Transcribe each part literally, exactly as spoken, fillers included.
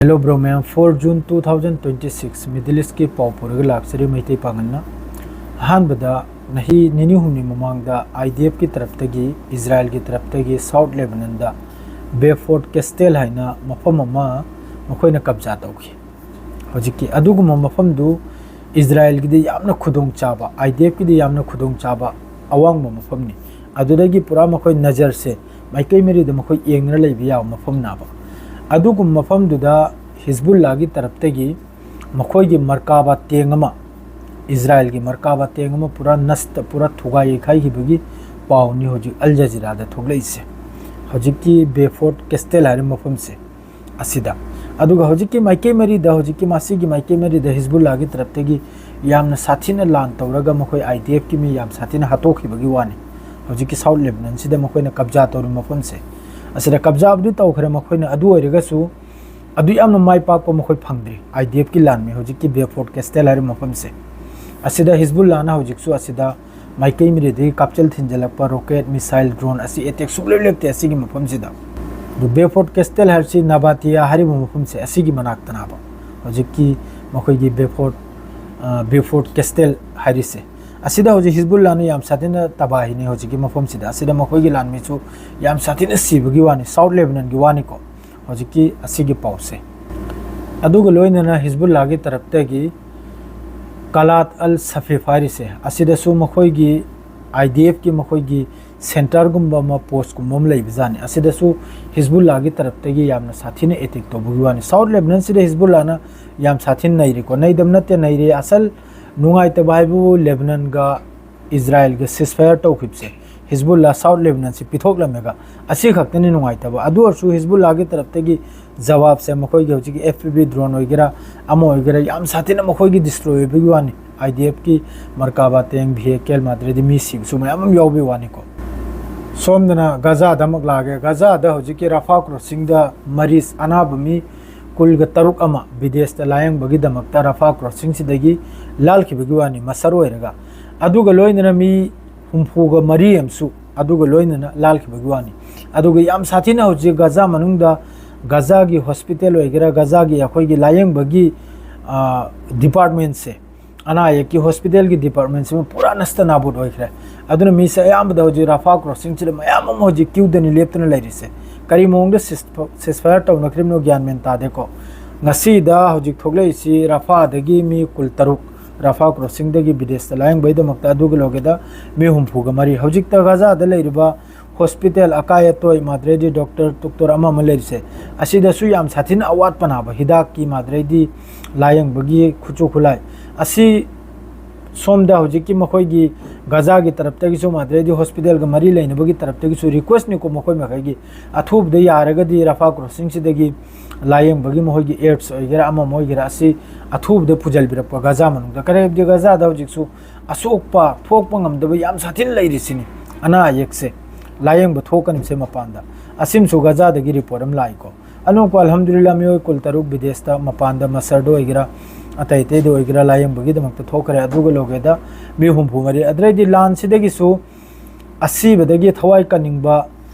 Hello bro ꯃꯌꯥꯝ, four June two thousand twenty six, Middle East ꯀꯤ ꯄꯥꯎ ꯄꯨꯔꯒ ꯂꯥꯛꯆꯔꯤ ꯃꯩꯇꯩ ꯄꯥꯡꯒꯜꯅ꯫ ꯑꯍꯥꯟꯕꯗ ꯅꯍꯤ ꯅꯤꯅꯤ ꯍꯨꯝꯅꯤ ꯃꯃꯥꯡꯗ I D F ꯀꯤ ꯇꯔꯞꯇꯒꯤ, ꯏꯖꯔꯥꯏꯜꯒꯤ ꯇꯔꯞꯇꯒꯤ South Lebanon ꯗ Beaufort Castle ꯍꯥꯏꯅ ꯃꯐꯝ ꯑꯃ ꯃꯈꯣꯏꯅ ꯀꯕꯖꯥ ꯇꯧꯈꯤ꯫ ꯍꯧꯖꯤꯛꯀꯤ ꯑꯗꯨꯒꯨꯝꯕ ꯃꯐꯝꯗꯨ ꯏꯖꯔꯥꯏꯜꯒꯤꯗꯤ ꯌꯥꯝꯅ ꯈꯨꯗꯣꯡꯆꯥꯕ, I D F ꯀꯤꯗꯤ ꯌꯥꯝꯅ ꯈꯨꯗꯣꯡꯆꯥꯕ ꯑꯋꯥꯡꯕ ꯃꯐꯝꯅꯤ꯫ ꯑꯗꯨꯗꯒꯤ ꯄꯨꯔꯥ ꯃꯈꯣꯏ ꯅꯖꯔꯁꯦ ꯃꯥꯏꯀꯩ ꯃꯔꯤꯗ ꯃꯈꯣꯏ ꯌꯦꯡꯗꯨꯅ ꯂꯩꯕ ꯌꯥꯕ ꯃꯐꯝꯅꯦꯕ꯫ ꯑꯗꯨꯒꯨꯝꯕ ꯃꯐꯝꯗꯨꯗ ꯍꯤꯖꯕꯨꯜꯂꯥꯒꯤ ꯇꯔꯞꯇꯒꯤ ꯃꯈꯣꯏꯒꯤ ꯃꯔꯀꯥꯕꯥ ꯇꯦꯡ ꯑꯃ, ꯏꯖꯔꯥꯏꯜꯒꯤ ꯃꯔꯀꯥꯕꯥ ꯇꯦꯡ ꯑꯃ ꯄꯨꯔꯥ ꯅꯁꯇ, ꯄꯨꯔꯥ ꯊꯨꯒꯥꯏ ꯌꯩꯈꯥꯏꯈꯤꯕꯒꯤ ꯄꯥꯎꯅꯤ ꯍꯧꯖꯤꯛ ꯑꯜ ꯖꯖꯤꯔꯥꯗ ꯊꯣꯛꯂꯛꯏꯁꯦ꯫ ꯍꯧꯖꯤꯛꯀꯤ Beaufort Castle ꯍꯥꯏꯔꯤꯕ ꯃꯐꯝꯁꯦ ꯑꯁꯤꯗ꯫ ꯑꯗꯨꯒ ꯍꯧꯖꯤꯛꯀꯤ ꯃꯥꯏꯀꯩ ꯃꯔꯤꯗ, ꯍꯧꯖꯤꯛꯀꯤ ꯃꯁꯤꯒꯤ ꯃꯥꯏꯀꯩ ꯃꯔꯤꯗ ꯍꯤꯖꯕꯨꯜꯂꯥꯒꯤ ꯇꯔꯞꯇꯒꯤ ꯌꯥꯝꯅ ꯁꯥꯊꯤꯅ ꯂꯥꯟ ꯇꯧꯔꯒ ꯃꯈꯣꯏ I D F ꯀꯤ ꯃꯤ ꯌꯥꯝ ꯁꯥꯊꯤꯅ ꯍꯥꯠꯇꯣꯛꯈꯤꯕꯒꯤ ꯋꯥꯅꯤ꯫ ꯍꯧꯖꯤꯛꯀꯤ South Lebanon ꯁꯤꯗ ꯃꯈꯣꯏꯅ ꯀꯕꯖꯥ ꯇꯧꯔꯤꯕ ꯃꯐꯝꯁꯦ, ꯑꯁꯤꯗ ꯀꯕꯖꯥꯕꯨꯗꯤ ꯇꯧꯈ꯭ꯔꯦ ꯃꯈꯣꯏꯅ, ꯑꯗꯨ ꯑꯣꯏꯔꯒꯁꯨ ꯑꯗꯨ ꯌꯥꯝꯅ ꯃꯥꯏ ꯄꯥꯛꯄ ꯃꯈꯣꯏ ꯐꯪꯗ꯭ꯔꯤ꯫ I D F ꯀꯤ ꯂꯥꯟꯃꯤ ꯍꯧꯖꯤꯛꯀꯤ Beaufort Castle ꯍꯥꯏꯔꯤꯕ ꯃꯐꯝꯁꯦ, ꯑꯁꯤꯗ ꯍꯤꯖꯕꯨꯜꯂꯥꯅ ꯍꯧꯖꯤꯛꯁꯨ ꯑꯁꯤꯗ ꯃꯥꯏꯀꯩ ꯃꯔꯤꯗꯒꯤ ꯀꯥꯞꯆꯦꯜ ꯊꯤꯟꯖꯤꯜꯂꯛꯄ rocket, missile, drone ꯑꯁꯤ attack ꯁꯨꯡꯂꯦꯞ ꯂꯦꯞꯇꯦ ꯑꯁꯤꯒꯤ ꯃꯐꯝꯁꯤꯗ꯫ ꯑꯗꯨ Beaufort Castle ꯍꯥꯏꯕꯁꯤ ꯅꯕꯥꯇꯤꯌꯥ ꯍꯥꯏꯔꯤꯕ ꯃꯐꯝꯁꯦ ꯑꯁꯤꯒꯤ ꯃꯅꯥꯛꯇꯅꯦꯕ ꯍꯧꯖꯤꯛꯀꯤ ꯃꯈꯣꯏꯒꯤ Beaufort, ꯑ, Beaufort Castle ꯍꯥꯏꯔꯤꯁꯦ꯫ ꯑꯁꯤꯗ ꯍꯧꯖꯤꯛ ꯍꯤꯖꯕꯨꯜꯂꯥꯅ ꯌꯥꯝ ꯁꯥꯊꯤꯅ ꯇꯕꯥꯍꯤꯅꯤ ꯍꯧꯖꯤꯛꯀꯤ ꯃꯐꯝꯁꯤꯗ꯫ ꯑꯁꯤꯗ ꯃꯈꯣꯏꯒꯤ ꯂꯥꯟꯃꯤꯁꯨ ꯌꯥꯝ ꯁꯥꯊꯤꯅ ꯁꯤꯕꯒꯤ ꯋꯥꯅꯤ, South Lebanon ꯒꯤ ꯋꯥꯅꯤꯀꯣ꯫ ꯍꯧꯖꯤꯛꯀꯤ ꯑꯁꯤꯒꯤ ꯄꯥꯎꯁꯦ꯫ ꯑꯗꯨꯒ ꯂꯣꯏꯅꯅ ꯍꯤꯖꯕꯨꯜꯂꯥꯒꯤ ꯇꯔꯞꯇꯒꯤ ꯀꯂꯥꯠ ꯑꯜ ꯁꯐꯤꯐ ꯍꯥꯏꯔꯤꯁꯦ, ꯑꯁꯤꯗꯁꯨ ꯃꯈꯣꯏꯒꯤ I D F ꯀꯤ ꯃꯈꯣꯏꯒꯤ centre ꯒꯨꯝꯕ ꯑꯃ, post ꯀꯨꯝꯕ ꯑꯃ ꯂꯩꯕꯖꯥꯠꯅꯤ꯫ ꯑꯁꯤꯗꯁꯨ ꯍꯤꯖꯕꯨꯜꯂꯥꯒꯤ ꯇꯔꯞꯇꯒꯤ ꯌꯥꯝꯅ ꯁꯥꯊꯤꯅ attack ꯇꯧꯕꯒꯤ ꯋꯥꯅꯤ꯫ South Lebanon ꯁꯤꯗ ꯍꯤꯖꯕꯨꯜꯂꯥꯅ ꯌꯥꯝ ꯁꯥꯊꯤꯅ ꯅꯩꯔꯤꯀꯣ, ꯅꯩꯗꯕ ꯅꯠꯇꯦ, ꯅꯩꯔꯤ꯫ ꯑꯁꯜ ꯅꯨꯡꯉꯥꯏꯇꯕ ꯍꯥꯏꯕꯨ Lebanon ꯒ ꯏꯖꯔꯥꯏꯜꯒ ceasefire ꯇꯧꯈꯤꯕꯁꯦ, ꯍꯤꯖꯕꯨꯜꯂꯥ South Lebanon ꯁꯤ ꯄꯤꯊꯣꯛꯂꯝꯃꯦꯒ, ꯑꯁꯤ ꯈꯛꯇꯅꯤ ꯅꯨꯡꯉꯥꯏꯇꯕ꯫ ꯑꯗꯨ ꯑꯣꯏꯔꯁꯨ ꯍꯤꯖꯕꯨꯜꯂꯥꯒꯤ ꯇꯔꯞꯇꯒꯤ ꯖꯋꯥꯕꯁꯦ ꯃꯈꯣꯏꯒꯤ ꯍꯧꯖꯤꯛꯀꯤ F P V drone ꯑꯣꯏꯒꯦꯔꯥ, ꯑꯃ ꯑꯣꯏꯒꯦꯔꯥ, ꯌꯥꯝ ꯁꯥꯊꯤꯅ ꯃꯈꯣꯏꯒꯤ destroy ꯑꯣꯏꯕꯒꯤ ꯋꯥꯅꯤ꯫ I D F ꯀꯤ ꯃꯔꯀꯥꯕꯥ ꯇꯦꯡ, vehicle, ꯃꯥꯗ꯭ꯔꯗꯤ ꯃꯤ ꯁꯤꯕꯁꯨ ꯃꯌꯥꯝ ꯑꯃ ꯌꯥꯎꯕꯒꯤ ꯋꯥꯅꯤꯀꯣ꯫ ꯁꯣꯝꯗꯅ ꯒꯖꯥꯗ ꯑꯃꯨꯛ ꯂꯥꯛꯑꯒꯦ꯫ ꯒꯖꯥꯗ ꯍꯧꯖꯤꯛꯀꯤ ꯔꯥꯐꯥ crossing ꯗ ꯃꯔꯤꯁ, ꯑꯅꯥꯕ ꯃꯤ ꯀꯨꯟꯒ ꯇꯔꯨꯛ ꯑꯃ ꯕꯤꯗꯦꯁꯇ ꯂꯥꯌꯦꯡꯕꯒꯤꯗꯃꯛꯇ ꯔꯥꯐꯥ crossing ꯁꯤꯗꯒꯤ ꯂꯥꯜꯈꯤꯕꯒꯤ ꯋꯥꯅꯤ, ꯃꯁꯔ ꯑꯣꯏꯔꯒ꯫ ꯑꯗꯨꯒ ꯂꯣꯏꯅꯅ ꯃꯤ ꯍꯨꯝꯐꯨꯒ ꯃꯔꯤ ꯑꯃꯁꯨ ꯑꯗꯨꯒ ꯂꯣꯏꯅꯅ ꯂꯥꯜꯈꯤꯕꯒꯤ ꯋꯥꯅꯤ꯫ ꯑꯗꯨꯒ ꯌꯥꯝ ꯁꯥꯊꯤꯅ ꯍꯧꯖꯤꯛ ꯒꯖꯥ ꯃꯅꯨꯡꯗ ꯒꯖꯥꯒꯤ ꯍꯣꯁꯄꯤꯇꯥꯜ ꯑꯣꯏꯒꯦꯔꯥ, ꯒꯖꯥꯒꯤ ꯑꯩꯈꯣꯏꯒꯤ ꯂꯥꯌꯦꯡꯕꯒꯤ ꯗꯤꯄꯥꯔꯠꯃꯦꯟꯁꯦ, ꯑꯅꯥ ꯑꯌꯦꯛꯀꯤ ꯍꯣꯁꯄꯤꯇꯥꯜꯒꯤ ꯗꯤꯄꯥꯔꯠꯃꯦꯟꯁꯤꯃ ꯄꯨꯔꯥ ꯅꯁꯇ ꯅꯥꯕꯨꯠ ꯑꯣꯏꯈ꯭ꯔꯦ꯫ ꯑꯗꯨꯅ ꯃꯤꯁꯦ ꯑꯌꯥꯝꯕꯗ ꯍꯧꯖꯤꯛ ꯔꯥꯐꯥ ꯀ꯭ꯔꯣꯁꯤꯡꯁꯤꯗ ꯃꯌꯥꯝ ꯑꯃ ꯍꯧꯖꯤꯛ ꯀ꯭ꯌꯨꯗꯅꯤ ꯂꯦꯞꯇꯨꯅ ꯂꯩꯔꯤꯁꯦ꯫ ꯀꯔꯤ ꯃꯑꯣꯡꯗ ꯁꯤꯁ ꯐꯥꯌꯔ ꯇꯧꯅꯈ꯭ꯔꯤꯕꯅꯣ ꯒ꯭ꯌꯥꯟ ꯃꯦꯟ ꯇꯥꯗꯦꯀꯣ꯫ ꯉꯁꯤꯗ ꯍꯧꯖꯤꯛ ꯊꯣꯛꯂꯛꯏꯁꯤ ꯔꯥꯐꯥꯗꯒꯤ ꯃꯤ ꯀꯨꯟ ꯇꯔꯨꯛ, ꯔꯥꯐꯥ ꯀ꯭ꯔꯣꯁꯤꯡꯗꯒꯤ ꯕꯤꯗꯦꯁꯇ ꯂꯥꯌꯦꯡꯕꯒꯤꯗꯃꯛꯇ꯫ ꯑꯗꯨꯒ ꯂꯣꯏꯒꯦꯗ ꯃꯤ ꯍꯨꯝꯐꯨꯒ ꯃꯔꯤ꯫ ꯍꯧꯖꯤꯛꯇ ꯒꯖꯥꯗ ꯂꯩꯔꯤꯕ ꯍꯣꯁꯄꯤꯇꯥꯜ ꯑꯀꯥꯏ ꯑꯇꯣꯏ, ꯃꯥꯗ꯭ꯔꯦꯗꯤ ꯗꯣꯛꯇꯔ ꯇꯣꯛꯇꯔ ꯑꯃ ꯑꯃ ꯂꯩꯔꯤꯁꯦ, ꯑꯁꯤꯗꯁꯨ ꯌꯥꯝ ꯁꯥꯊꯤꯅ ꯑꯋꯥꯠꯄ ꯅꯥꯕ, ꯍꯤꯗꯥꯛꯀꯤ ꯃꯥꯗ꯭ꯔꯦꯗꯤ ꯂꯥꯌꯦꯡꯕꯒꯤ ꯈꯨꯠꯁꯨ ꯈꯨꯠꯂꯥꯏ ꯑꯁꯤ ꯁꯣꯝꯗ ꯍꯧꯖꯤꯛꯀꯤ ꯃꯈꯣꯏꯒꯤ ꯒꯖꯥꯒꯤ ꯇꯔꯞꯇꯒꯤꯁꯨ ꯃꯥꯗ꯭ꯔꯦꯗꯤ ꯍꯣꯁꯄꯤꯇꯥꯜꯒ ꯃꯔꯤ ꯂꯩꯅꯕꯒꯤ ꯇꯔꯞꯇꯒꯤꯁꯨ ꯔꯤꯀ꯭ꯋꯦꯁꯅꯤꯀꯣ ꯃꯈꯣꯏ ꯃꯈꯩꯒꯤ, ꯑꯊꯨꯕꯗ ꯌꯥꯔꯒꯗꯤ ꯔꯥꯐꯥ ꯀ꯭ꯔꯣꯁꯤꯡꯁꯤꯗꯒꯤ ꯂꯥꯌꯦꯡꯕꯒꯤ ꯃꯈꯣꯏꯒꯤ ꯑꯦꯞꯁ ꯑꯣꯏꯒꯦꯔꯥ ꯑꯃ ꯑꯃ ꯑꯣꯏꯒꯦꯔꯥ ꯑꯁꯤ ꯑꯊꯨꯕꯗ ꯄꯨꯖꯜꯕꯤꯔꯛꯄ ꯒꯖꯥ ꯃꯅꯨꯡꯗ꯫ ꯀꯔꯤ ꯍꯥꯏꯕꯗꯤ ꯒꯖꯥꯗ ꯍꯧꯖꯤꯛꯁꯨ ꯑꯁꯣꯛꯄ ꯊꯣꯛꯄ ꯉꯝꯗꯕ ꯌꯥꯝ ꯁꯥꯊꯤꯅ ꯂꯩꯔꯤꯁꯤꯅꯤ꯫ ꯑꯅꯥ ꯑꯌꯦꯛꯁꯦ ꯂꯥꯌꯦꯡꯕ ꯊꯣꯛꯀꯅꯤꯁꯦ ꯃꯄꯥꯟꯗ꯫ ꯑꯁꯤꯃꯁꯨ ꯒꯖꯥꯗꯒꯤ ꯔꯤꯄꯣꯔꯠ ꯑꯃ ꯂꯥꯛꯏꯀꯣ꯫ ꯑꯅꯧꯕ ꯑꯜꯍꯝꯗꯨꯂꯤꯜꯂꯥ ꯃꯤꯑꯣꯏ ꯀꯨꯟ ꯇꯔꯨꯛ ꯕꯤꯗꯦꯁꯇ ꯃꯄꯥꯟꯗ ꯃꯁꯔꯗ ꯑꯣꯏꯒꯦꯔꯥ ꯑꯇꯩ ꯑꯇꯩꯗ ꯑꯣꯏꯒꯦꯔꯥ ꯂꯥꯌꯦꯡꯕꯒꯤꯗꯃꯛꯇ ꯊꯣꯛꯈ꯭ꯔꯦ꯫ ꯑꯗꯨꯒ ꯂꯣꯏꯒꯦꯗ ꯃꯤ ꯍꯨꯝꯐꯨ ꯃꯔꯤ꯫ ꯑꯗꯨꯗꯩꯗꯤ ꯂꯥꯟꯁꯤꯗꯒꯤꯁꯨ ꯑꯁꯤꯕꯗꯒꯤ ꯊꯋꯥꯏ ꯀꯟꯅꯤꯡꯕ,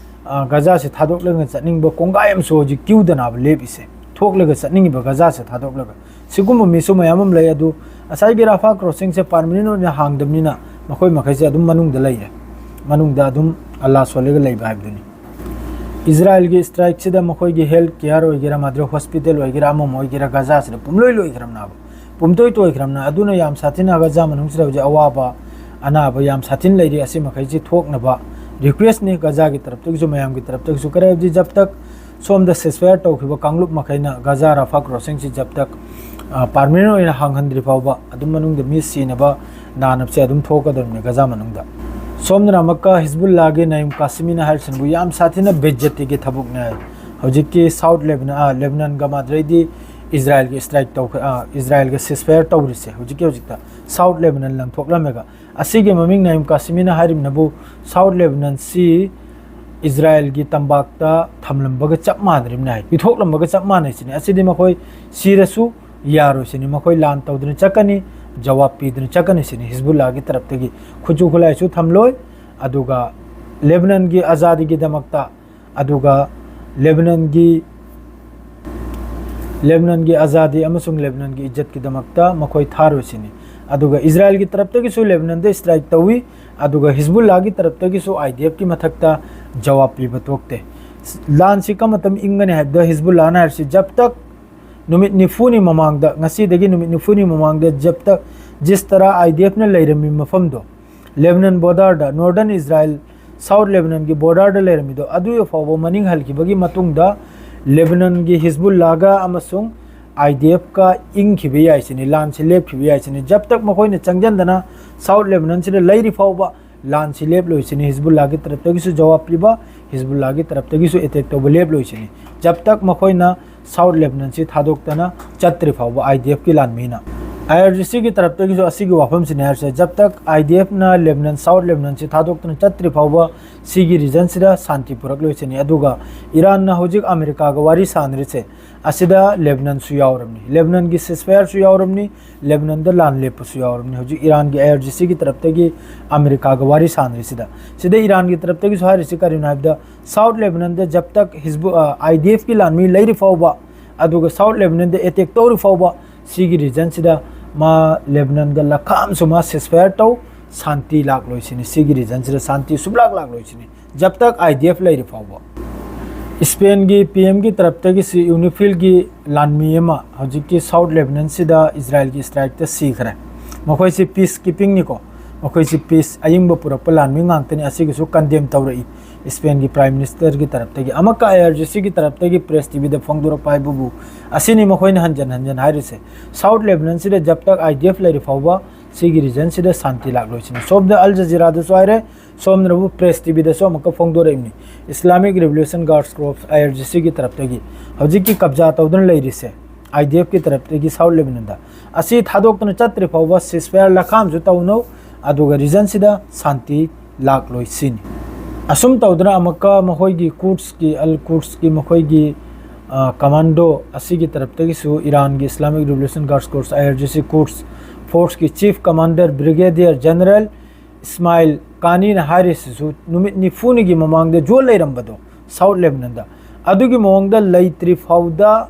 ꯑ, ꯒꯖꯥꯁꯦ ꯊꯥꯗꯣꯛꯂꯒ ꯆꯠꯅꯤꯡꯕ ꯀꯣꯡꯒꯥꯏ ꯑꯃꯁꯨ ꯍꯧꯖꯤꯛ ꯀ꯭ꯌꯨꯗꯅꯥꯕ ꯂꯦꯞꯄꯤꯁꯦ꯫ ꯊꯣꯛꯂꯒ ꯆꯠꯅꯤꯡꯉꯤꯕ ꯒꯖꯥꯁꯦ ꯊꯥꯗꯣꯛꯂꯒ꯫ ꯁꯤꯒꯨꯝꯕ ꯃꯤꯁꯨ ꯃꯌꯥꯝ ꯑꯃ ꯂꯩ꯫ ꯑꯗꯨ ꯉꯁꯥꯏꯒꯤ ꯔꯥꯐꯥ ꯀ꯭ꯔꯣꯁꯤꯡꯁꯦ ꯄꯥꯔꯃꯤꯅꯦꯟ ꯑꯣꯏꯅ ꯍꯥꯡꯗꯕꯅꯤꯅ ꯃꯈꯣꯏ ꯃꯈꯩꯁꯦ ꯑꯗꯨꯝ ꯃꯅꯨꯡꯗ ꯂꯩꯔꯦ꯫ ꯃꯅꯨꯡꯗ ꯑꯗꯨꯝ ꯑꯜꯂꯥ ꯁꯣꯜꯂꯒ ꯂꯩꯕ ꯍꯥꯏꯕꯗꯨꯅꯤ꯫ ꯏꯖꯔꯥꯏꯜꯒꯤ ꯁ꯭ꯇ꯭ꯔꯥꯏꯛꯁꯤꯗ ꯃꯈꯣꯏꯒꯤ ꯍꯦꯜꯊ ꯀꯦꯌꯔ ꯑꯣꯏꯒꯦꯔꯥ, ꯃꯥꯗ꯭ꯔꯦ ꯍꯣꯁꯄꯤꯇꯥꯜ ꯑꯣꯏꯒꯦꯔꯥ, ꯑꯃꯃ ꯑꯣꯏꯒꯦꯔꯥ, ꯒꯖꯥꯁꯤꯗ ꯄꯨꯝꯂꯣꯏ ꯂꯣꯏꯈ꯭ꯔꯕꯅꯦꯕ꯫ ꯄꯨꯝꯇꯣꯏ ꯇꯣꯏꯈ꯭ꯔꯕꯅꯦ꯫ ꯑꯗꯨꯅ ꯌꯥꯝ ꯁꯥꯊꯤꯅ ꯒꯖꯥ ꯃꯅꯨꯡꯁꯤꯗ ꯍꯧꯖꯤꯛ ꯑꯋꯥꯕ ꯑꯅꯥꯕ ꯌꯥꯝ ꯁꯥꯊꯤꯅ ꯂꯩꯔꯤ꯫ ꯑꯁꯤ ꯃꯈꯩꯁꯤ ꯊꯣꯛꯅꯕ ꯔꯤꯀ꯭ꯋꯦꯁꯅꯤ ꯒꯖꯥꯒꯤ ꯇꯔꯞꯇꯒꯤꯁꯨ, ꯃꯌꯥꯝꯒꯤ ꯇꯔꯞꯇꯒꯤꯁꯨ꯫ ꯀꯔꯤ ꯍꯥꯏꯕꯗꯤ ꯖꯕ ꯇꯛ ꯁꯣꯝꯗ ꯁꯤꯁꯐꯥꯌꯔ ꯇꯧꯈꯤꯕ ꯀꯥꯡꯂꯨꯞ ꯃꯈꯩꯅ ꯒꯖꯥ ꯔꯥꯐꯥ ꯀ꯭ꯔꯣꯁꯤꯡꯁꯤ ꯖꯕ ꯇꯛ, ꯑ, ꯄꯥꯔꯃꯤꯅꯦꯟ ꯑꯣꯏꯅ ꯍꯥꯡꯍꯟꯗ꯭ꯔꯤ ꯐꯥꯎꯕ ꯑꯗꯨꯝ ꯃꯅꯨꯡꯗ ꯃꯤ ꯁꯤꯅꯕ ꯅꯥꯅꯕꯁꯦ ꯑꯗꯨꯝ ꯊꯣꯛꯀꯗꯕꯅꯤ ꯒꯖꯥ ꯃꯅꯨꯡꯗ꯫ ꯁꯣꯝꯗꯅ ꯑꯃꯨꯛꯀ ꯍꯤꯖꯕꯨꯜꯂꯥꯒꯤ ꯅꯥꯏꯝ ꯀꯥꯁꯤꯃꯤꯅ ꯍꯥꯏꯔꯤꯁꯤꯅꯕꯨ ꯌꯥꯝ ꯁꯥꯊꯤꯅ ꯕꯦꯖꯠꯇꯤꯒꯤ ꯊꯕꯛꯅꯦ ꯍꯥꯏ꯫ ꯍꯧꯖꯤꯛꯀꯤ ꯁꯥꯎꯠ ꯂꯦꯕꯅꯟ, ꯑ, ꯂꯦꯕꯅꯟꯒ ꯃꯥꯗ꯭ꯔꯦꯗꯤ ꯏꯖꯔꯥꯏꯜꯒꯤ ꯁ꯭ꯇ꯭ꯔꯥꯏꯛ ꯇꯧꯈ꯭ꯔꯦ, ꯑ, ꯏꯖꯔꯥꯏꯜꯒ ꯁꯤꯁꯐꯥꯌꯔ ꯇꯧꯔꯤꯁꯦ ꯍꯧꯖꯤꯛꯀꯤ ꯍꯧꯖꯤꯛꯇ ꯁꯥꯎꯠ ꯂꯦꯕꯅꯟ ꯂꯪꯊꯣꯛꯂꯝꯃꯦꯒ꯫ ꯑꯁꯤꯒꯤ ꯃꯃꯤꯡ ꯅꯥꯏꯝ ꯀꯥꯁꯤꯃꯤꯅ ꯍꯥꯏꯔꯤꯕꯅꯕꯨ ꯁꯥꯎꯠ ꯂꯦꯕꯅꯟꯁꯤ ꯏꯖꯔꯥꯏꯜꯒꯤ ꯇꯝꯄꯥꯛꯇ ꯊꯝꯂꯝꯕꯒ ꯆꯞ ꯃꯥꯟꯅꯔꯤꯕꯅꯤ ꯍꯥꯏ, ꯄꯤꯊꯣꯛꯂꯝꯕꯒ ꯆꯞ ꯃꯥꯟꯅꯩ ꯁꯤꯅꯤ꯫ ꯑꯁꯤꯗꯤ ꯃꯈꯣꯏ ꯁꯤꯔꯁꯨ ꯌꯥꯔꯣꯏ ꯁꯤꯅꯤ꯫ ꯃꯈꯣꯏ ꯂꯥꯟ ꯇꯧꯗꯨꯅ ꯆꯠꯀꯅꯤ, ꯖꯋꯥꯕ ꯄꯤꯗꯨꯅ ꯆꯠꯀꯅꯤ ꯁꯤꯅꯤ꯫ ꯍꯤꯖꯕꯨꯜꯂꯥꯒꯤ ꯇꯔꯞꯇꯒꯤ ꯈꯨꯠꯁꯨ ꯈꯨꯠꯂꯥꯏꯁꯨ ꯊꯝꯂꯣꯏ, ꯑꯗꯨꯒ ꯂꯦꯕꯅꯟꯒꯤ ꯑꯖꯥꯗꯤꯒꯤꯗꯃꯛꯇ, ꯑꯗꯨꯒ ꯂꯦꯕꯅꯟꯒꯤ ꯂꯦꯕꯅꯟꯒꯤ ꯑꯖꯥꯗꯤ ꯑꯃꯁꯨꯡ ꯂꯦꯕꯅꯟꯒꯤ ꯏꯖꯠꯀꯤꯗꯃꯛꯇ ꯃꯈꯣꯏ ꯊꯥꯔꯣꯏꯁꯤꯅꯤ꯫ ꯑꯗꯨꯒ ꯏꯖꯔꯥꯏꯜꯒꯤ ꯇꯔꯞꯇꯒꯤꯁꯨ ꯂꯦꯕꯅꯟꯗ ꯁ꯭ꯇ꯭ꯔꯥꯏꯛ ꯇꯧꯏ, ꯑꯗꯨꯒ ꯍꯤꯖꯕꯨꯜꯂꯥꯒꯤ ꯇꯔꯞꯇꯒꯤꯁꯨ ꯑꯥꯏ ꯗꯤ ꯑꯦꯐꯀꯤ ꯃꯊꯛꯇ ꯖꯋꯥꯕ ꯄꯤꯕ ꯊꯣꯛꯇꯦ꯫ ꯂꯥꯟꯁꯤ ꯀꯔꯝꯕ ꯃꯇꯝ ꯏꯪꯒꯅꯤ ꯍꯥꯏꯕꯗ, ꯍꯤꯖꯕꯨꯜꯂꯥꯅ ꯍꯥꯏꯔꯤꯁꯤ ꯖꯕ ꯇꯛ ꯅꯨꯃꯤꯠ ꯅꯤꯐꯨꯅꯤ ꯃꯃꯥꯡꯗ, ꯉꯁꯤꯗꯒꯤ ꯅꯨꯃꯤꯠ ꯅꯤꯐꯨꯅꯤ ꯃꯃꯥꯡꯗ ꯖꯕ ꯇꯛ ꯖꯤꯁꯇꯔꯥ ꯑꯥꯏ ꯗꯤ ꯑꯦꯐꯅ ꯂꯩꯔꯝꯃꯤ ꯃꯐꯝꯗꯣ, ꯂꯦꯕꯅꯟ ꯕꯣꯔꯗꯔꯗ, ꯅꯣꯔꯗꯔꯟ ꯏꯖꯔꯥꯏꯜ, ꯁꯥꯎꯠ ꯂꯦꯕꯅꯟꯒꯤ ꯕꯣꯔꯗꯔꯗ ꯂꯩꯔꯝꯃꯤꯗꯣ, ꯑꯗꯨ ꯐꯥꯎꯕ ꯃꯅꯤꯡ ꯍꯜꯈꯤꯕꯒꯤ ꯃꯇꯨꯡꯗ ꯂꯦꯕꯅꯟꯒꯤ ꯍꯤꯖꯕꯨꯜꯂꯥꯒ ꯑꯃꯁꯨꯡ ꯑꯥꯏ ꯗꯤ ꯑꯦꯐꯀ ꯏꯪꯈꯤꯕ ꯌꯥꯏꯁꯤꯅꯤ, ꯂꯥꯟꯁꯤ ꯂꯦꯞꯈꯤꯕ ꯌꯥꯏꯁꯤꯅꯤ꯫ ꯖꯕ ꯇꯛ ꯃꯈꯣꯏꯅ ꯆꯪꯁꯤꯟꯗꯅ ꯁꯥꯎꯠ ꯂꯦꯕꯅꯟꯁꯤꯗ ꯂꯩꯔꯤ ꯐꯥꯎꯕ ꯂꯥꯟꯁꯤ ꯂꯦꯞꯂꯣꯏꯁꯤꯅꯤ꯫ ꯍꯤꯖꯕꯨꯜꯂꯥꯒꯤ ꯇꯔꯞꯇꯒꯤꯁꯨ ꯖꯋꯥꯕ ꯄꯤꯕ, ꯍꯤꯖꯕꯨꯜꯂꯥꯒꯤ ꯇꯔꯞꯇꯒꯤꯁꯨ ꯑꯦꯇꯦꯛ ꯇꯧꯕ ꯂꯦꯞꯂꯣꯏꯁꯤꯅꯤ, ꯖꯕ ꯇꯛ ꯃꯈꯣꯏꯅ ꯁꯥꯎꯠ ꯂꯦꯕꯅꯟꯁꯤ ꯊꯥꯗꯣꯛꯇꯅ ꯆꯠꯇ꯭ꯔꯤ ꯐꯥꯎꯕ꯫ I D ꯑꯦꯐꯀꯤ ꯂꯥꯟꯃꯤꯅ, I R G ꯁꯤꯒꯤ ꯇꯔꯞꯇꯒꯤꯁꯨ ꯑꯁꯤꯒꯤ ꯋꯥꯐꯝꯁꯤꯅꯤ ꯍꯥꯏꯔꯤꯁꯦ, ꯖꯕ ꯇꯛ ꯑꯥꯏ ꯗꯤ ꯑꯦꯐꯅ ꯂꯦꯕꯅꯟ, ꯁꯥꯎꯠ ꯂꯦꯕꯅꯟꯁꯤ ꯊꯥꯗꯣꯛꯇꯅ ꯆꯠꯇ꯭ꯔꯤ ꯐꯥꯎꯕ ꯁꯤꯒꯤ ꯔꯤꯖꯟꯁꯤꯗ ꯁꯥꯟꯇꯤ ꯄꯨꯔꯛꯂꯣꯏꯁꯤꯅꯤ꯫ ꯑꯗꯨꯒ ꯏꯔꯥꯟꯅ ꯍꯧꯖꯤꯛ ꯑꯃꯦꯔꯤꯀꯥꯒ ꯋꯥꯔꯤ ꯁꯥꯟꯅꯔꯤꯁꯦ, ꯑꯁꯤꯗ ꯂꯦꯕꯅꯟꯁꯨ ꯌꯥꯎꯔꯕꯅꯤ, ꯂꯦꯕꯅꯟꯒꯤ ꯁꯤꯁꯐꯥꯌꯔꯁꯨ ꯌꯥꯎꯔꯕꯅꯤ, ꯂꯦꯕꯅꯟꯗ ꯂꯥꯟ ꯂꯦꯞꯄꯁꯨ ꯌꯥꯎꯔꯕꯅꯤ꯫ ꯍꯧꯖꯤꯛ ꯏꯔꯥꯟꯒꯤ ꯑꯥꯏ ꯑꯥꯔ ꯖꯤ ꯁꯤꯒꯤ ꯇꯔꯞꯇꯒꯤ ꯑꯃꯦꯔꯤꯀꯥꯒ ꯋꯥꯔꯤ ꯁꯥꯟꯅꯔꯤꯁꯤꯗ, ꯁꯤꯗ ꯏꯔꯥꯟꯒꯤ ꯇꯔꯞꯇꯒꯤꯁꯨ ꯍꯥꯏꯔꯤꯁꯤ ꯀꯔꯤꯅꯣ ꯍꯥꯏꯕꯗ, south ꯂꯦꯕꯅꯟꯗ job tug ꯍꯤꯖꯕꯨ, I D ꯑꯦꯐꯀꯤ ꯂꯥꯟꯃꯤ ꯂꯩꯔꯤ ꯐꯥꯎꯕ, ꯑꯗꯨꯒ ꯁꯥꯎꯠ ꯂꯦꯕꯅꯟꯗ ꯑꯦꯇꯦꯛ ꯇꯧꯔꯤ ꯐꯥꯎꯕ, ꯁꯤꯒꯤ ꯔꯤꯖꯟꯁꯤꯗ ꯃꯥ ꯂꯦꯕꯅꯟꯒ ꯂꯈꯥꯝꯁꯨ ꯃꯥ ꯁꯤꯁꯐꯥꯌꯔ ꯇꯧ, ꯁꯥꯟꯇꯤ ꯂꯥꯛꯂꯣꯏꯁꯤꯅꯤ꯫ ꯁꯤꯒꯤ ꯔꯤꯖꯟꯁꯤꯗ ꯁꯥꯟꯇꯤ ꯁꯨꯞꯂꯥꯛ ꯂꯥꯛꯂꯣꯏꯁꯤꯅꯤ, ꯖꯕ ꯇꯛ ꯑꯥꯏ ꯗꯤ ꯑꯦꯐ ꯂꯩꯔꯤ ꯐꯥꯎꯕ꯫ ꯏꯁꯄꯦꯟꯒꯤ ꯄꯤ ꯑꯦꯝꯒꯤ ꯇꯔꯞꯇꯒꯤꯁꯤ ꯌꯨꯅꯤꯐꯤꯜꯒꯤ ꯂꯥꯟꯃꯤ ꯑꯃ ꯍꯧꯖꯤꯛꯀꯤ ꯁꯥꯎꯠ ꯂꯦꯕꯅꯟꯁꯤꯗ ꯏꯖꯔꯥꯏꯜꯒꯤ ꯁ꯭ꯇ꯭ꯔꯥꯏꯛꯇ ꯁꯤꯈ꯭ꯔꯦ꯫ ꯃꯈꯣꯏꯁꯤ ꯄꯤꯁ ꯀꯤꯄꯤꯡꯅꯤꯀꯣ, ꯃꯈꯣꯏꯁꯤ ꯄꯤꯁ ꯑꯌꯤꯡꯕ ꯄꯨꯔꯛꯄ ꯂꯥꯟꯃꯤ ꯉꯥꯛꯇꯅꯤ꯫ ꯑꯁꯤꯒꯤꯁꯨ ꯀꯟꯗꯦꯝ ꯇꯧꯔꯛꯏ ꯏꯁꯄꯦꯟꯒꯤ ꯄ꯭ꯔꯥꯏꯝ ꯃꯤꯅꯤꯁꯇꯔꯒꯤ ꯇꯔꯞꯇꯒꯤ꯫ ꯑꯃꯨꯛꯀ ꯑꯥꯏ ꯑꯥꯔ ꯖꯤ ꯁꯤꯒꯤ ꯇꯔꯞꯇꯒꯤ ꯄ꯭ꯔꯦꯁ ꯇꯤ ꯚꯤꯗ ꯐꯣꯡꯗꯣꯔꯛꯄ ꯍꯥꯏꯕꯕꯨ ꯑꯁꯤꯅꯤ ꯃꯈꯣꯏꯅ ꯍꯟꯖꯟ ꯍꯟꯖꯟ ꯍꯥꯏꯔꯤꯁꯦ, ꯁꯥꯎꯠ ꯂꯦꯕꯅꯟꯁꯤꯗ ꯖꯕ ꯇꯛ ꯑꯥꯏ ꯗꯤ ꯑꯦꯐ ꯂꯩꯔꯤ ꯐꯥꯎꯕ ꯁꯤꯒꯤ ꯔꯤꯖꯟꯁꯤꯗ ꯁꯥꯟꯇꯤ ꯂꯥꯛꯂꯣꯏꯁꯤꯅꯤ꯫ ꯁꯣꯝꯗ ꯑꯜ ꯖꯖꯤꯔꯥꯗꯁꯨ ꯍꯥꯏꯔꯦ, ꯁꯣꯝꯗꯅꯕꯨ ꯄ꯭ꯔꯦꯁ ꯇꯤ ꯚꯤꯗꯁꯨ ꯑꯃꯨꯛꯀ ꯐꯣꯡꯗꯣꯔꯛꯏꯕꯅꯤ꯫ Islamic revolution guards corps, I R G ꯁꯤꯒꯤ ꯇꯔꯞꯇꯒꯤ ꯍꯧꯖꯤꯛꯀꯤ ꯀꯕꯖꯥ ꯇꯧꯗꯨꯅ ꯂꯩꯔꯤꯁꯦ, ꯑꯥꯏ ꯗꯤ ꯑꯦꯐꯀꯤ ꯇꯔꯞꯇꯒꯤ ꯁꯥꯎꯠ ꯂꯦꯕꯅꯟꯗ, ꯑꯁꯤ ꯊꯥꯗꯣꯛꯇꯨꯅ ꯆꯠꯇ꯭ꯔꯤ ꯐꯥꯎꯕ ꯁꯤꯁꯐꯥꯌꯔ ꯂꯈꯥꯝꯁꯨ ꯇꯧꯅꯧ, ꯑꯗꯨꯒ ꯔꯤꯖꯟꯁꯤꯗ ꯁꯥꯟꯇꯤ ꯂꯥꯛꯂꯣꯏ ꯁꯤꯅꯤ꯫ ꯑꯁꯨꯝ ꯇꯧꯗꯨꯅ ꯑꯃꯨꯛꯀ ꯃꯈꯣꯏꯒꯤ ꯀꯨꯗꯁꯀꯤ, ꯑꯜ ꯀꯨꯗꯁꯀꯤ ꯃꯈꯣꯏꯒꯤ, ꯑ, ꯀꯃꯥꯟꯗꯣ ꯑꯁꯤꯒꯤ ꯇꯔꯞꯇꯒꯤꯁꯨ ꯏꯔꯥꯟꯒꯤ Islamic revolution guards corps, I R G C Quds ꯐꯣꯔꯁꯀꯤ chief commander brigadier general Ismail ꯀꯥꯅꯤꯅ ꯍꯥꯏꯔꯤꯁꯤꯁꯨ ꯅꯨꯃꯤꯠ ꯅꯤꯐꯨꯅꯤꯒꯤ ꯃꯃꯥꯡꯗ ꯖꯣꯟ ꯂꯩꯔꯝꯕꯗꯣ ꯁꯥꯎꯠ ꯂꯦꯕꯅꯟꯗ, ꯑꯗꯨꯒꯤ ꯃꯑꯣꯡꯗ ꯂꯩꯇ꯭ꯔꯤ ꯐꯥꯎꯗ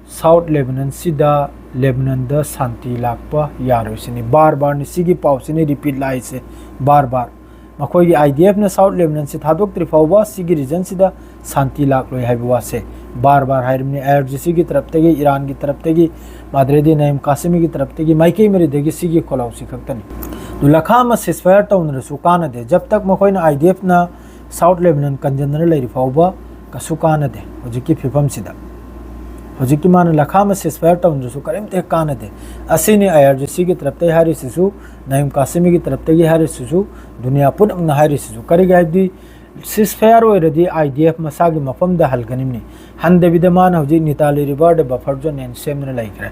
ꯁꯥꯎꯠ ꯂꯦꯕꯅꯟꯁꯤꯗ, ꯂꯦꯕꯅꯟꯗ ꯁꯥꯟꯇꯤ ꯂꯥꯛꯄ ꯌꯥꯔꯣꯏ ꯁꯤꯅꯤ꯫ ꯕꯥꯔ ꯕꯥꯔꯅꯤ ꯁꯤꯒꯤ ꯄꯥꯎꯁꯤꯅꯤ ꯔꯤꯄꯤꯠ ꯂꯥꯛꯏꯁꯦ, ꯕꯥꯔ ꯕꯥꯔ꯫ ꯃꯈꯣꯏꯒꯤ ꯑꯥꯏ ꯗꯤ ꯑꯦꯐꯅ ꯁꯥꯎꯠ ꯂꯦꯕꯅꯟꯁꯤ ꯊꯥꯗꯣꯛꯇ꯭ꯔꯤ ꯐꯥꯎꯕ ꯁꯤꯒꯤ ꯔꯤꯖꯟꯁꯤꯗ ꯁꯥꯟꯇꯤ ꯂꯥꯛꯂꯣꯏ ꯍꯥꯏꯕ ꯋꯥꯁꯦ ꯕꯥꯔ ꯕꯥꯔ ꯍꯥꯏꯔꯤꯕꯅꯤ꯫ ꯑꯥꯏ ꯑꯥꯔ ꯖꯤ ꯁꯤꯒꯤ ꯇꯔꯞꯇꯒꯤ, ꯏꯔꯥꯟꯒꯤ ꯇꯔꯞꯇꯒꯤ, ꯃꯥꯗ꯭ꯔꯦꯗꯤ ꯅꯌꯤꯝ ꯀꯥꯁꯤꯃꯤꯒꯤ ꯇꯔꯞꯇꯒꯤ, ꯃꯥꯏꯀꯩ ꯃꯔꯤꯗꯒꯤ ꯁꯤꯒꯤ ꯈꯣꯜꯂꯥꯎꯁꯤ ꯈꯛꯇꯅꯤ꯫ ꯑꯗꯨ ꯂꯈꯥ ꯑꯃ ꯁꯤꯁꯐꯥꯌꯔ ꯇꯧꯅꯔꯁꯨ ꯀꯥꯟꯅꯗꯦ꯫ ꯖꯕ ꯇꯛ ꯃꯈꯣꯏꯅ ꯑꯥꯏ ꯗꯤ ꯑꯦꯐꯅ ꯁꯥꯎꯠ ꯂꯦꯕꯅꯟ ꯀꯟꯖꯟꯗꯅ ꯂꯩꯔꯤ ꯐꯥꯎꯕ ꯀꯩꯁꯨ ꯀꯥꯟꯅꯗꯦ꯫ ꯍꯧꯖꯤꯛꯀꯤ ꯐꯤꯕꯝꯁꯤꯗ, ꯍꯧꯖꯤꯛꯀꯤ ꯃꯥꯅ ꯂꯈꯥ ꯑꯃ ꯁꯤꯁꯐꯥꯌꯔ ꯇꯧꯅꯔꯁꯨ ꯀꯔꯤꯝꯇ ꯍꯦꯛ ꯀꯥꯟꯅꯗꯦ꯫ ꯑꯁꯤꯅꯤ ꯑꯥꯏ ꯑꯥꯔ ꯖꯤ ꯁꯤꯒꯤ ꯇꯔꯞꯇꯒꯤ ꯍꯥꯏꯔꯤꯁꯤꯁꯨ, ꯅꯌꯤꯝ ꯀꯥꯁꯤꯃꯤꯒꯤ ꯇꯔꯞꯇꯒꯤ ꯍꯥꯏꯔꯤꯁꯤꯁꯨ, ꯗꯨꯅꯤꯌꯥ ꯄꯨꯝꯅꯃꯛꯅ ꯍꯥꯏꯔꯤꯁꯤꯁꯨ꯫ ꯀꯔꯤꯒꯤ ꯍꯥꯏꯕꯗꯤ ꯁꯤꯁꯐꯥꯌꯔ ꯑꯣꯏꯔꯗꯤ ꯑꯥꯏ ꯗꯤ ꯑꯦꯐ ꯃꯁꯥꯒꯤ ꯃꯐꯝꯗ ꯍꯜꯒꯅꯤꯕꯅꯤ꯫ ꯍꯟꯗꯕꯤꯗ ꯃꯥꯅ ꯍꯧꯖꯤꯛ ꯅꯤꯇꯥꯂꯤ ꯔꯤꯚꯔꯗ ꯕꯐꯔ ꯖꯣꯟ ꯍꯥꯏꯅ ꯁꯦꯝꯗꯨꯅ ꯂꯩꯈ꯭ꯔꯦ꯫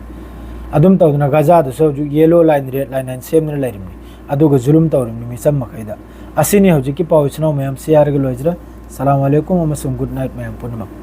ꯑꯗꯨꯝ ꯇꯧꯗꯅ ꯒꯖꯥꯗꯁꯨ ꯍꯧꯖꯤꯛ ꯌꯦꯂꯣ ꯂꯥꯏꯟ, ꯔꯦꯗ ꯂꯥꯏꯟ ꯍꯥꯏꯅ ꯁꯦꯝꯗꯨꯅ ꯂꯩꯔꯤꯕꯅꯤ꯫ ꯑꯗꯨꯒ ꯖꯨꯂꯨꯝ ꯇꯧꯔꯤꯕꯅꯤ ꯃꯤꯆꯝ ꯃꯈꯩꯗ꯫ ꯑꯁꯤꯅꯤ ꯍꯧꯖꯤꯛꯀꯤ ꯄꯥꯎ ꯏꯆꯤꯟ ꯏꯅꯥꯎ ꯃꯌꯥꯝ ꯁꯤ ꯍꯥꯏꯔꯒ ꯂꯣꯏꯖꯔꯦ꯫ ꯁꯂꯥꯝ ꯑꯂꯩꯀꯨꯝ ꯑꯃꯁꯨꯡ ꯒꯨꯗ ꯅꯥꯏꯠ ꯃꯌꯥꯝ ꯄꯨꯝꯅꯃꯛ꯫